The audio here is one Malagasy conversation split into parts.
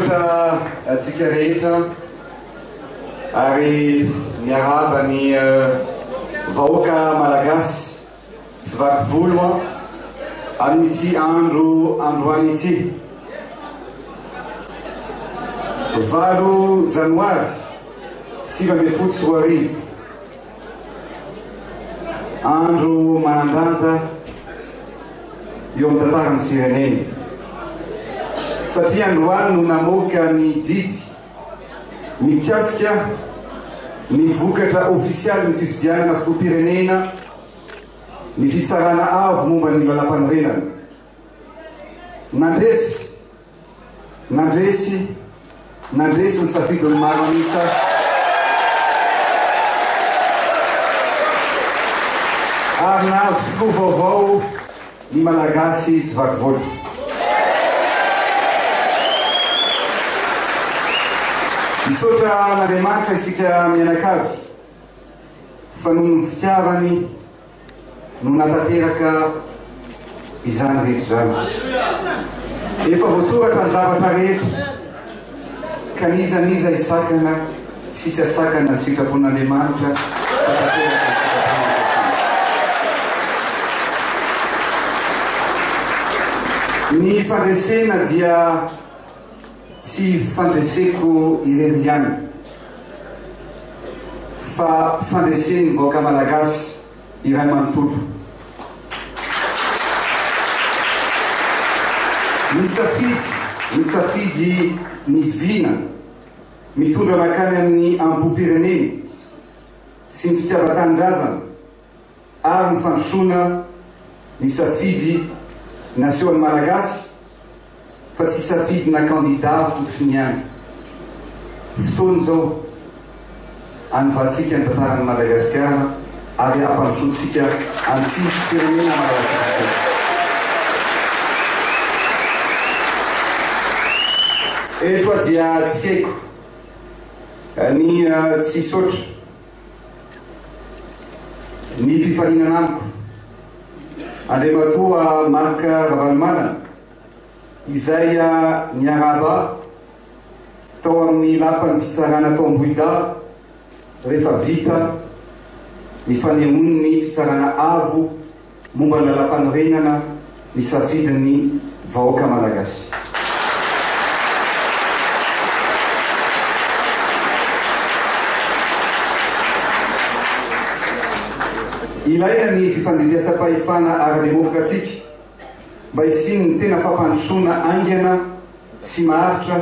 Misaotra antsika rehetra ary miarahaba ny vahoaka malagasy tsy vaky volo amin'ity andro androany ity. 8 janoary 2019. Andro manan-danja eo amin'ny tantaran'ny firenena. Satria androany no namoaka ny didy mikasika ny vokatra ofisialin'ny fifidianana filoham-pirenena ny Fitsarana Avo momba ny Lalàmpanorenana. Nandresy Nandresy, nandresy ny safidin'ny maro an'isa. Ary nahazo filoha vaovao ny Malagasy tsy vaky volo. Misaotra an'Andriamanitra isika mianakavy fa noho ny fitiavany no natanteraka izany rehetra izany. Efa voasoratra ny zavatra rehetra, ka n'iza n'iza hisakana, tsy hisy hasakana ny sitrapon'Andriamanitra fa tanteraka ny sitrapony ankehitriny. Ny fandresena dia tsy fandreseko irery ihany fa fandresen'ny vahoaka malagasy iray manontolo. Nisafidy, nisafidy ny vina mitondra mankany amin'ny ambohim-pirenena sy ny fitiavan-tanindrazana ary ny fandrosoana ny safidy nasehon'ny Malagasy fa tsy safidina kandida fotsiny ihany. Fotoana izao hanovantsika ny tantaran'i Madagasikara ary hampandrosoantsika an'ity firenena malalantsika ity. Eto aho dia tsy haiko ny tsy hisaotra ny mpifaninana amiko, Andriamatoa Marc Ravalomanana, izay niarahaba ahy tao amin'ny lapan'ny fitsarana tao Ambohidahy rehefa vita ny fanehoan'ny fitsarana avo momba ny lalàmpanorenana ny safidin'ny vahoaka malagasy. Ilaina ny fifandimbiasam-pahefana ara-demokratika mba hisian'ny tena fampandrosoana haingana sy maharitra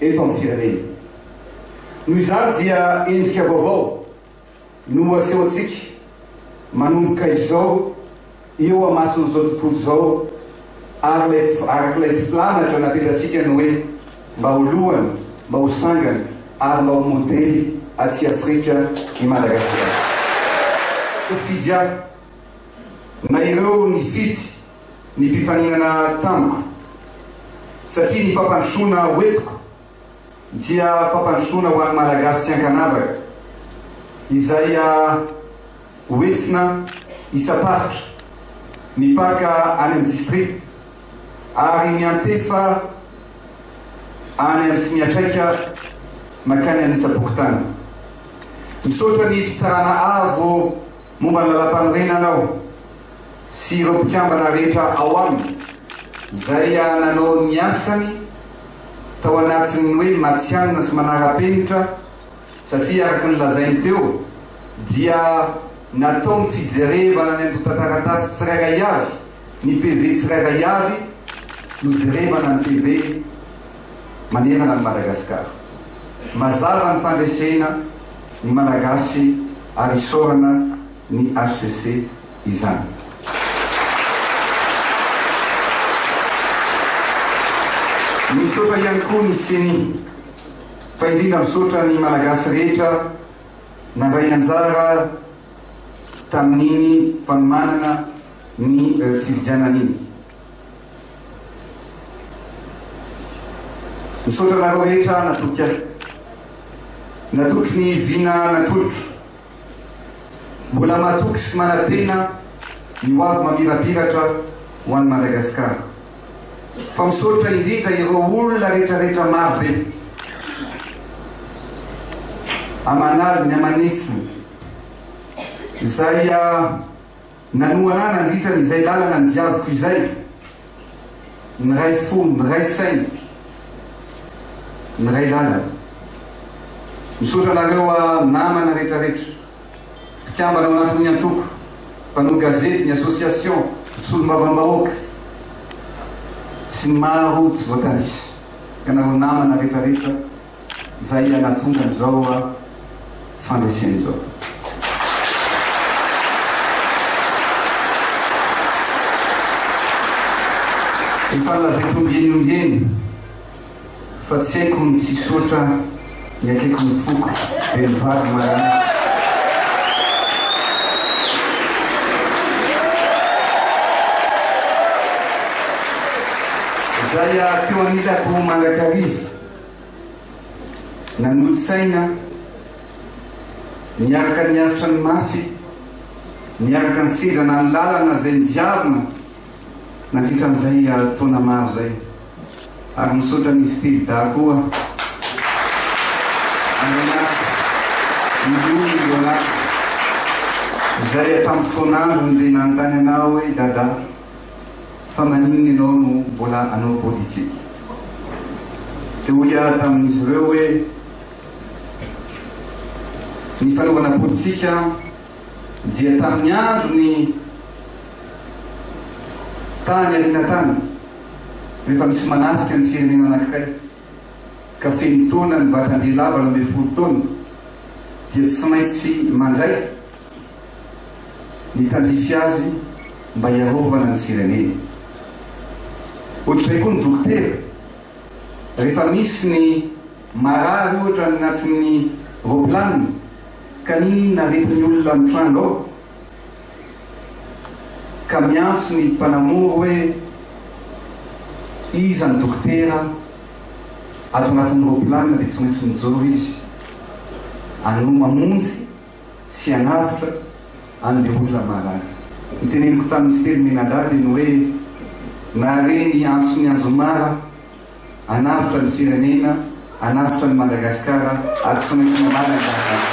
eto amin'ny firenena. Noho izany dia endrika vaovao no asehontsika manomboka izao eo amason'izao tontolo izao ary ilay araka ilay filamatra napetratsika ny hoe mba ho lohany, mba ho sangany ary mba ho modely aty Afrika i Madagasikara. Mpifidy ahy na ireo nifidy ny mpifaninana tamiko satria ny fampandrosoana hoentiko dia fampandrosoana ho an'ny Malagasy tsy ankanavaka izay hoentina isam-paritra, mipaka any amin'ny district ary miantefa any amin'ny sy miantraika mankany amin'ny isam-pokontany. Misaotra ny Fitsarana Avo momba ny Lalàmpanorenana aho sy ireo mpikambana rehetra ao aminy izay nanao ny asany tao anatin'ny hoe matihanina sy manara-penitra satria araka ny lazainy teo dia natao ny fijerevana ny antontan-taratasy tsirairay avy, ny PV tsirairay avy nojerevana ny PV manerana an'i Madagasikara. Mazava ny fandresena ny Malagasy ary isaorana ny hcc izany. Misaotra ihany koa ny ceni, fa indrindra misaotra ny Malagasy rehetra nandray anjara tamin'iny fanomanana ny fifidianana iny. Misaotra anareo rehetra natoky ahy. Natoky ny vina natolotro. Mbola matoky sy manantena ny ho avy mamirapiratra ho an'i Madagasikara. Fa misaotra indrindra ireo olona rehetrarehetra maro be aman'aliny aman'hetsiny izay nanohana ahy nandritra ny izay lalana nidiaviko izay, niray fo, niray saina, niray lalana. Misaotra anareo namana rehetrarehetra. Mpikambana ao anatin'ny antoko, mpanao gazety, ny association, solombavambahoaka sy ny maro tsy voatanisa. Ianareo namana rehetrarehetra izay nahatonga an'izao fandresena izao. Efa nolazaiko ombieny ombieny. Fa tsy haiko ny tsy hisaotra ny akaikin'ny foko be ny vady marary. Izay teo anilako mandrakariva, nanolo-tsaina, niaraka niaritra ny mafy, niaraka nisedrana ny lalana izay nidiavina nandritra an'izay taona maro izay. Ary misaotra an'i Stilda koa. Andriana Milou Léonard izay tamin'ny fotoan'androny dia nanontany anah hoe Dada fa maninona ianao no mbola hanao politique? Dia hoy aho tamin'izy ireo hoe ny fanaovana politika dia tamin'ny androny tany aoriana tany Rehefa misy manafika ny firenena anankiray ka feno taona ny vatan-dehilahy 18 taona dia tsy maintsy mandray ny tandrify azy mba hiarovana ny firenena. Ohatr'izay koa ny dokotera, rehefa misy ny marary ohatra any anatin'ny roplanina ka n'inon'inona aretin'ny olona mitranga ao, Ka miantso ny mpanamory hoe iza ny dokotera ato anatin'ny roplanina dia tsy maintsy mijoro izy ano mamonjy sy hanavotra an'ilay olona marary. Ny teneniko tamin'i Siteny Menadahy dia ny hoe nahare ny antson'i Anjomara Hanavotra ny firenena, hanavotra an'i Madagasikara ary tsy maintsy mamaly an'izany.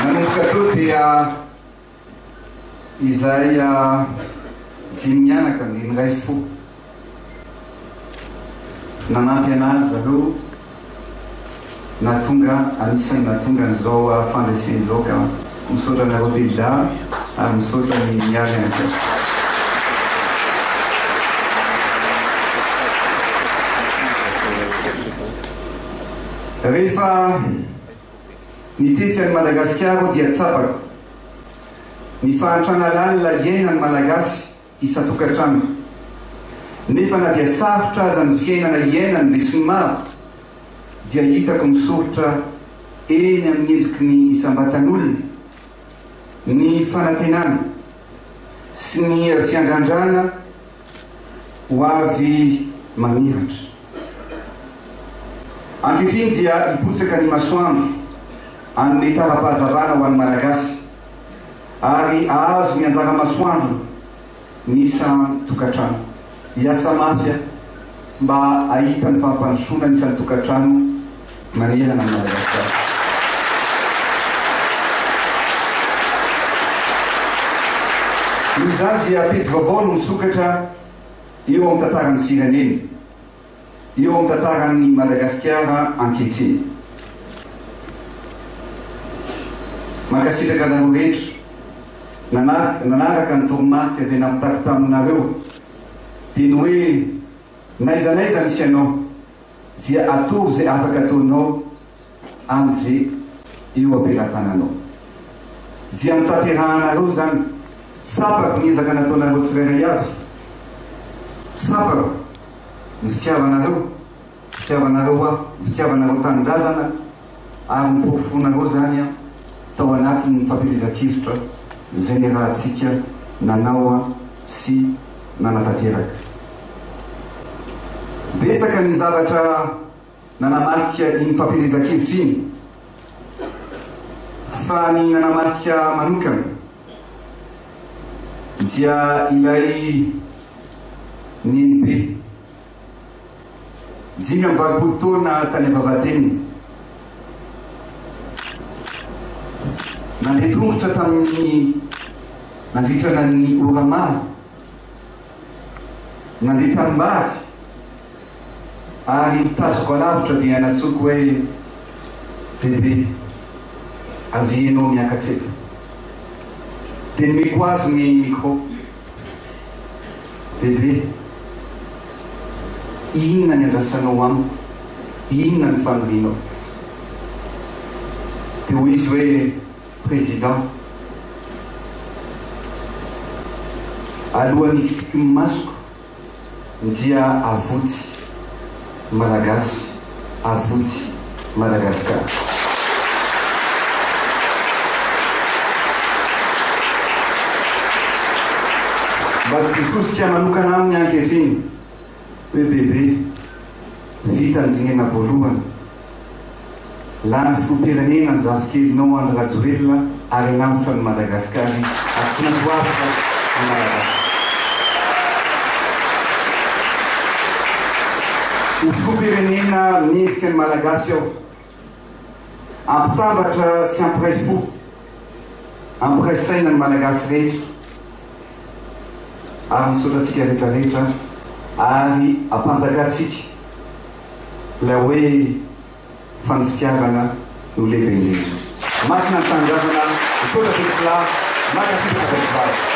Nanomboka teo dia izay dimy mianaka dia niray fo. Nanampy anah ry zareo nahatonga anisan'ny nahatonga an'izao fandresena izao ka misaotra anareo Telda ary misaotra ny Mialy ihany koa. Rehefa nitety an'i Madagasikara aho dia tsapako ny fahantrana lalina iainan'ny Malagasy isan-tokantrano. Nefa na dia sarotra aza ny fiainana iainan'ny besinimaro dia hitako misoritra eny amin'ny endriky ny isam-batan'olona ny fanantenana sy ny fiandrandrana ho avy mamiratra. Ankehitriny dia hipotsaka ny masoandro hanome tara-pahazavana ho an'ny Malagasy. ary hahazo ny anjara masoandrony ny isan-tokantrano. Hiasa mafy aho mba hahita ny fampandrosoana ny isan-tokantrano manerana an'i Madagasikara. Noho izany dia pejy vaovao no misokatra eo amin'ny tantaran'ny firenena. eo amin'ny tantaran'i Madagasikara ankehitriny. Mankasitraka anareo rehetra nanaraka ny toromarika izay nampitako taminareo dia ny hoe n'aiza n'aiza misy anao dia ataovy izay afaka ataonao amin'izay eo am-pelatananao. Dia notanterahanareo izany. Tsapako ny ezaka nataonareo tsirairay avy. Tsapako ny fitiavanareo, fitiavanareo ahy, ny fitiavanareo tanindrazana ary ny porofonareo izany tao anatin'ny fampielezan-kevitra izay niarahantsika nanao sy nanatanteraka. Betsaka ny zavatra nanamarika iny fampielezan-kevitra iny fa ny nanamarika manokana. Dia ilay nenibe 85 taona tany Vavatenina. Nandeha tongotra tamin'ny nandritra ny ora maro. Nandeha tanimbary ary nitazoko alavitra dia nantsoiko hoe, Bebe, avia ianao miakatra eto. Dia nomeko azy ny micro. Bebe, inona ny andrasanao amiko? Inona ny fanirianao? Dia hoy izy hoe, Président, alohan'ny hikipiky ny masoko dia avoty Malagasy, avoty Madagascar. Mba mitodika manokana aminy ankehitriny hoe bebe, vita ny dingana voalohany. Lany filoham-pirenena ny zafikelinao Andry Rajoelina ary hanavotra an'i Madagascar izy ary tsy maintsy ho avotra ny Malagasy. Ho filoham-pirenena mendrika ny Malagasy aho. Hampitambatra sy hampiray fo, hampiray saina ny Malagasy rehetra ary misaotra antsika rehetra rehetra ary hampanjakantsika Ilay hoe fa ny fitiavana no lehibe indrindra. Masina ny tanindrazana, misaotra tompokolahy, mankasitraka tompkovavy.